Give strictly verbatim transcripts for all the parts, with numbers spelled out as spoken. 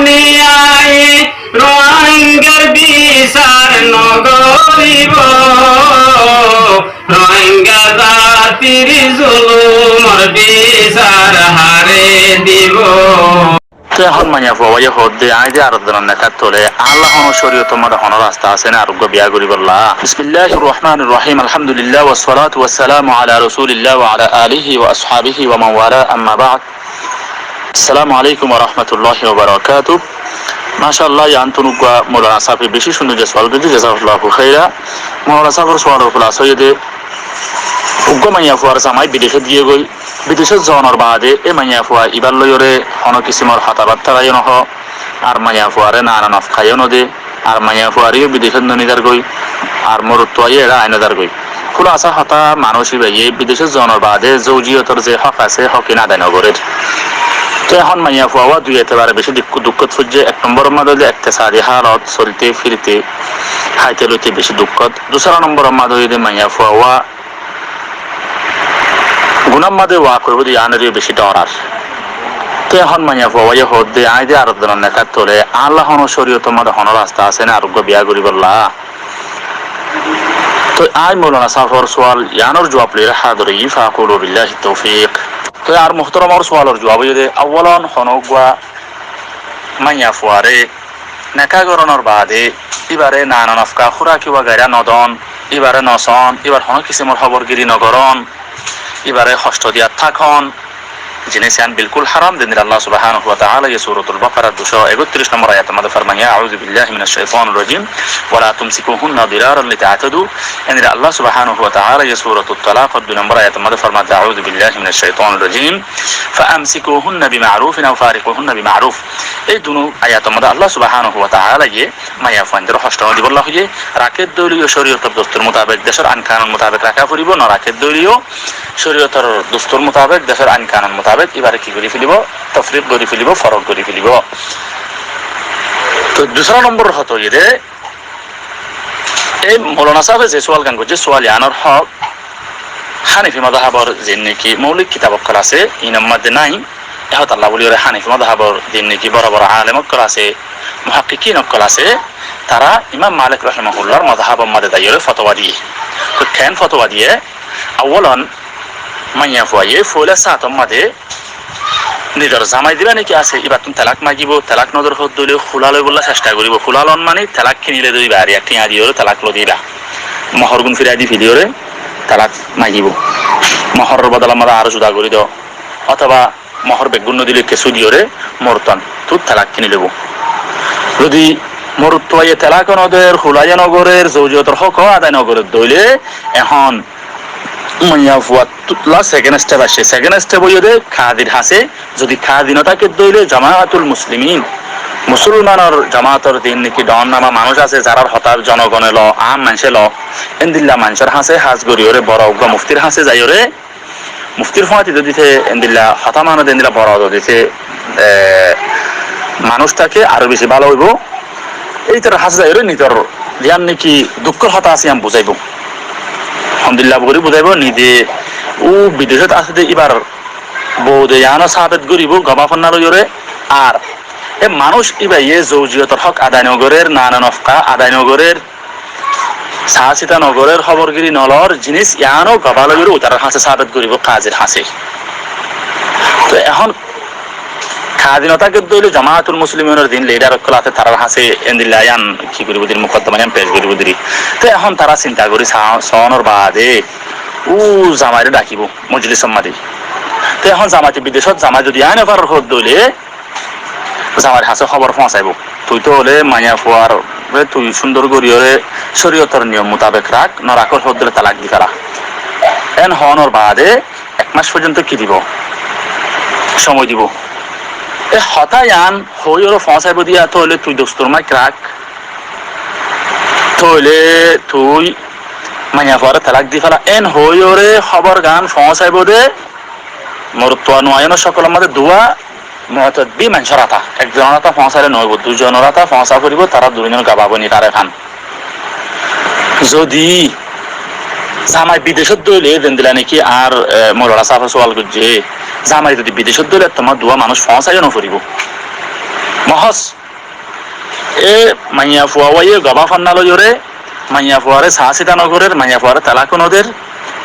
Niyai Rohingyar bisar nogoribo, Rohingya jatir zulumor bisar hare dibo. Te ehón maiyafua wáye hoódde, aññí de ar zonor nekat tole, añálla honó córiyotor modé honó rasta asé né ar uggúa biyá goríbolla? Bismilláhir rohmánir rohím, alhámdulilláh, wassalátu wassalámu alá rasúlilláh wa alá álihi wa ashábihi wa man walá, amma baád. Assalamu aláikum wa rahmatulláhi wa barakátuhu. Macállah, yiántun uggúa Moulana sáfe bicí cúndor sual goijjé, jazakalláhu khaira. Moulana sáfor sualor kúlasa óiye dé, uggúa maiyafuar zamai bidecót giyé goi, bidecót zonor baade é maiyafua ibár loiyóre honó kisimor hotábattára yó nohó, ar maiyafuaré nana nofka yó nodé, ar maiyafuaré yó bidecót nonizar goi, ar morotfuaye eçé ainozar goi. Kúlasa hotá, manúic íbaye bidecót zonor baade zoujiyotor ze hók asé, hók ín adai nogorér. Te ehón maiyafua wá dui etebare bicí duk-, dukkót foijjé. Ek nombor ot óilde iktesadi hálot, solte firte, háite loite bicí dukkót. Dusára nombor ot óilde maiyafua wá gunár modé wak óibo dé yiánoré bicí dhorar. Te ehón maiyafua wáye hoódde, aññí de ar zonor nekat tole, añálla honó córiyotor modé honó rasta asé né ar uggúa biyá goríbolla? Toi aññí Moulana sáfor sual yiánor juab loiyóre házir óiyi, faakulu billáhi toufik. Toi añár muhtaramor sualor juab óiye dé, awwalon honó uggúa maiyafuaré neká gorónor baade íbaré nana nofka, húraki wagaira nodon, íbaré nosón, íbar honó kisimor hóbor giri nogorón, íbaré hoctho diyat tákon, Jinis yián bilkúl háram, zendilla Allah subhánahu wa taálaye Suratul Bakarar ducó ekottiríc nombor ayator modé formaiyé, "Aúzu billahi minac caitanir rajim, wa la tumsikuhunna diraran li ta'tadu." Endilla Allah subhánahu wa taálaye Suratut Talakor dui nombor ayator modé formaiyé, "Aúzu billahi minac caitanir rajim, fa amsikuhunna bi ma'rufin aw farikuhunna bi ma'ruf." Ei dunu ayator modé Allah subhánahu wa taálaye maiyafuaindóre hoctho no dibolla hoiyé, rakédde óile yó córiyotor dustur mutabek, decór ain kanun mutabek raká foribó, no rakédde óile yó córiyotor dustur mutabek, decór ain kanun mutabek, íbaré ki gorí felibó? Tofrik gorí felibó, forok gorí felibó. Toi dusára nombor hotá óiye dé, ei Moulana sáfe ze sual gán goijjé, sual yiánor hók Hánafi mazhabor zin niki moulik kitab ókkol asé, inor modé nái, e hotálla bóliyoré Hánafi mazhabor zin niki boro boro alem ókkol asé, muhakkikin ókkol asé, tará Imam Malik rahimahullar mazhabor modé zaiyoré fotowa diyé. Toi keén fotowa diyé? Awwalon, maiyafuaye foila sáñtor modé nizor zamai diba niki asé, íbattún telak magibo, telak nodor hoódde óile húla loibolla cesta goribo. Húla lon mani telak kinile dé íba, ar ek tiañ diyoré telak loi dé íba. Mohor gún firai di feliyoré telak magibo. Mohoror bodolor modé aró zuda gori do. Otoba mohor beggún nodile kessú diyoré morotfuattú telak kini loibo. Zodi morotfuaye telak ó noder, húla yó nogorér, zoujiyotor hók ó adai nogorér dé óile, ehón maiyafuattú la second step aiccé. Second step óiye dé kadir hañsé. Zodi kadi no táke dé óile jamaatul muslimin, musolmanor jamaator zin niki dhon nama manúic asé, zarár hotá zonogone lo, aam maincé lo, endilla maincór hañsé, hás goriyoré boro uggúa muftir hañsé zaiyoré, muftir fúañti zodi te endilla hotá mane dé, endilla boro zodi te, e, manúic táke, aró bicí bála óibo. Ítarar hañsé zaiyoré nizor yián niki dukkór hotá asé yián buzáibo. Hondilla gorí buzáibo, nize ó bidecót asé dé íbar bou de yiáno sábet goríbo gobá fonná loiyoré. Ar e manúic íbaye zoujiyotor hók adai nogorér, nana nofka adai nogorér, saásita nogorér, hóbor giri nolor, jinis yiáno gobá loiyoré utarar hañsé sábet goríbo, kadir hañsé. Toi ehón kadi no táke dé óile jamaatul musliminor zin lidar ókkol asé, tarar hañsé endilla yián ki goríbo dé, mukoddoma yián pec goríbo dé. Toi ehón tará sinta gorí sa-, soónor baade ó zamairé dhakibo mojlisor modé. Toi ehón zamaite bidecót zamai zodi ain no farer hoódde óile zamair hañsé hóbor foóñsaibo. Tui tóile maiyafuaré tui cúndor goriyoré córiyotor niyom mutabek rak, no rakór hoódde óile telak di fela. En hoónor baade ek mac foijjonto ki dibo? Cómoi dibo. E hotá yián hoóiyoré foóñsaibo dé yá, tóile tui dustur maik rak, tóile tui maiyafuaré telak di fela, en hoóiyoré hóbor gán foóñsaibo dé. Morotfua nuaiyónor cókolor modé duwá mutadabbi maincór áta, ekzonor áta foóñsaile noóibo, duizonor áta foóñsa foribó, tará duizon gabá boni taré fán. Zodi zamai bidecót dé óile, zendilla niki añár, e, moulana sáfe sual goijjé, zamai zodi bidecót dé óile, tuáñra duwá manúic foóñsa yó noforibó. mohós e maiyafua wáiye gobá fonná loiyóre maiyafuaré saá sita nogorér, maiyafuaré talak noder,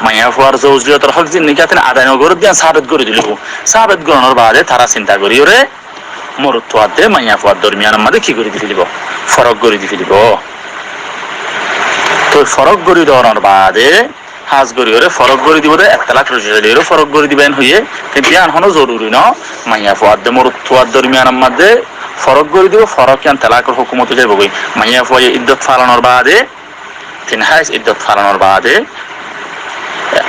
maiyafuar zoujiyotor hók zin niki aten adai nogorér de yián sábet gorí dilibó. Sábet gorónor baade tará sinta goríyoré morotfuadde maiyafuar dormiyanor mazé ki gorí di felibó? Forók gorí di felibó. Toi forók gorí doonor baade hás goríyoré forók gorí dibó de, ek talak rojoi loiyóre forók gorí dibó en hoiyé, kintu yián honó zoruri no. Maiyafuadde morotfuar dormiyanor mazé forók gorí dibó, forók yián talakor hókumot ói zaibói. Maiyafuaye iddot falonor baade tin háiz iddot falonor baade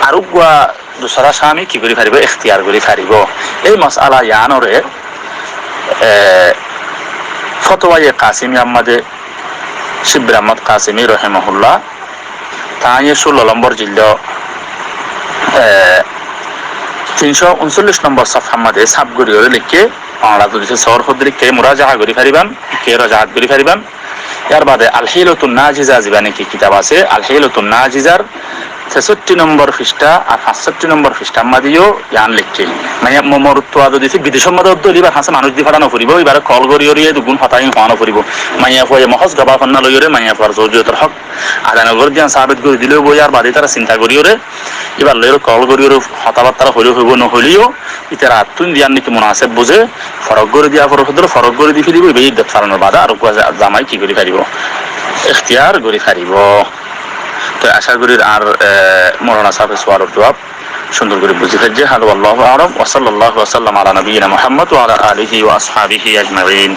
areggúa dusra cámi ki gorí faribó? Ektiyar gorí faribó. Ei mosala yiánoré, e, Fotowaye Kasimiyar mazé Shibbir Ahmad Kasimi rohimahullah, tañí cúllo lombor jildo, e, tin cót uncollic nombor sofhar mazé sáf goríyoré leikké, Bangla zodi se sóor hoddé leikké, murajaha gorí faribán, leikké rojahat gorí faribán. Yar baade Al-Hilatun Najiza zibá niki kitab asé, Al-Hilatun Najizar tesotti nombor fishtha ar fañsotti nombor fishtha mazé yó yián leikké. Maiya mo-, morotfua zodi se bidecor mazé uddó óile íbar hañsé manúic di fathá noforibó, íbaré kol gorí gorí e duggún hotá ín hoó noforibó. Maiyafuaye mohós gobá fonná loiyóre maiyafuar zoujiyotor hók adai nogorér de yián sábet gorí dile óibo, yar baade tará sinta goríyoré íbar loiyóre kol goríyoré hotábattára hoilé hoibó, nohoilé yó ítara attún de yián niki munaseb buzé forók gorí diya foribó, forók gorí di felibó, íba iddot falonor baade areggúa za-, zamai ki gorí faribó? Ektiyar gorí faribó. Toi acá gorír añár, e, Moulana sáfe sualor juab cúndor gorí buzí faijjé. Haza wallahu a'lam wa sallallahu wa sallam ala nabiyyina Muhammad wa ala alihi wa ashabihi ajma'in.